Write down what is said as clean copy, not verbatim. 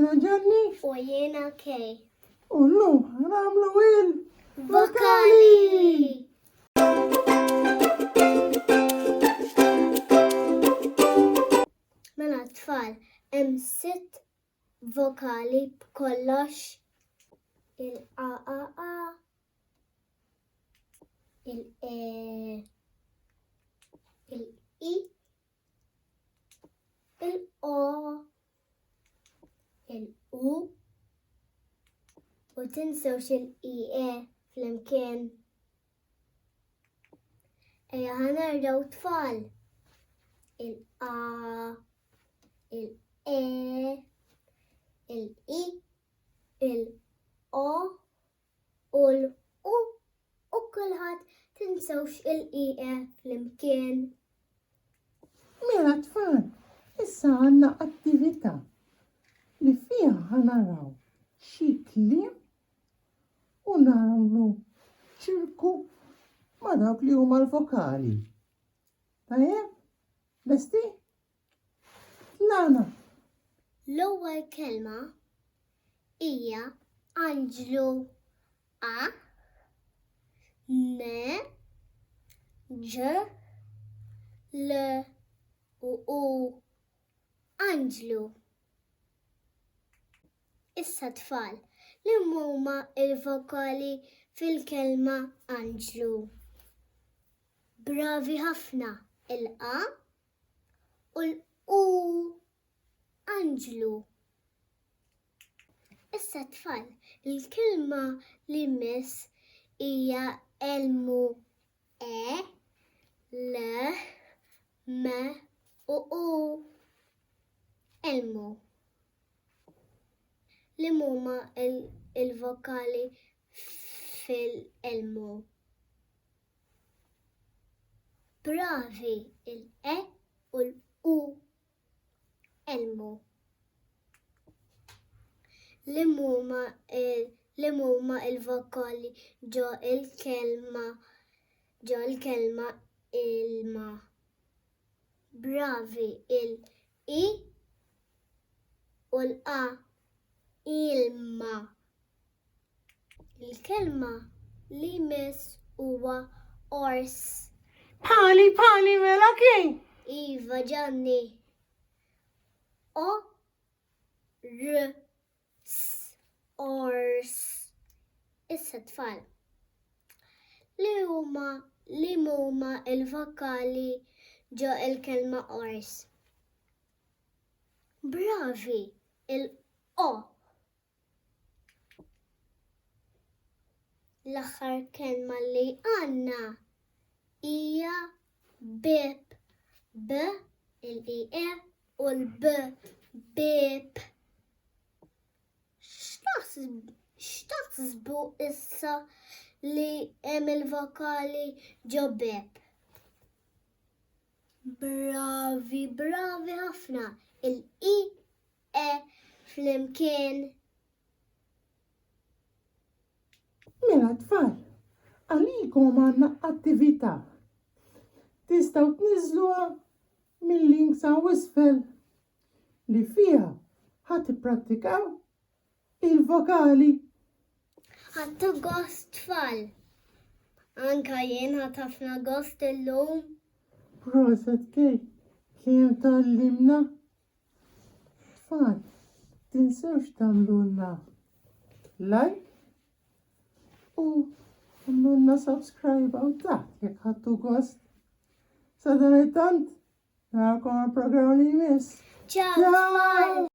Jiena Ġanni. U jiena Kay. U llum ħa nagħmlu il-vokali! Mela tfal, hemm sitt vokali b'kollox il-a a a il-e il-i il-o il-u u tinsewx il-ie flimkien. Ejja ħanerġgħu tfal. Il-a, il-e, il-i, il-o u l-u u kulħadd tinsewx il-ie flimkien. Mela tfal, issa għandna attività li fiha ħanaraw xi kliem u nagħmlu ċirku ma' dawk li huma l-vokali. Tajjeb? Lesti? Tlaqna! L-ewwel kelma hija anġlu A N Ġ L u U Anġlu. Issa tfal, li huma l-vokali fil-kelma anġlu? Bravi ħafna, il-A u l-U. Anġlu. Issa tfal, il-kelma li jmiss hija elmu E, L, M u U. Elmu. Li huma il-vokali fil-elmu? Bravi il-E u l-U. Elmu. Li huma li huma il-vokali ġo il-kelma ġo l-kelma ilma. Bravi il-I u l-A ilma. Il-kelma li jmiss huwa ors. Pali, pali, mela kien! Iva, Ġanni. O, R, S, ors. Issa tfal. Li huma li huma il-vokali ġo il-kelma ors. Bravi, il-O. L-aħħar kelma li għandna hija bib. B, il-IE u l-B, bib. X'taħsbu issa li hemm il-vokali ġo bib? Bravi, bravi ħafna. Il-I E flimkien. Mela tfal, għalikom għandna attività. Tistgħu tniżżluha mill-link hawn isfel li fiha ħa tipprattikaw il-vokali. Ħadtu gost tfal. Anka jien ħadt ħafna gost illum. Proset Kay, kemm tgħallimna. Tfal, tinsewx tagħmlulna like u għamlulna subscribe hawn taħt jekk ħadtu gost. Sadanittant, narakom għal programm li jmiss. Ciao!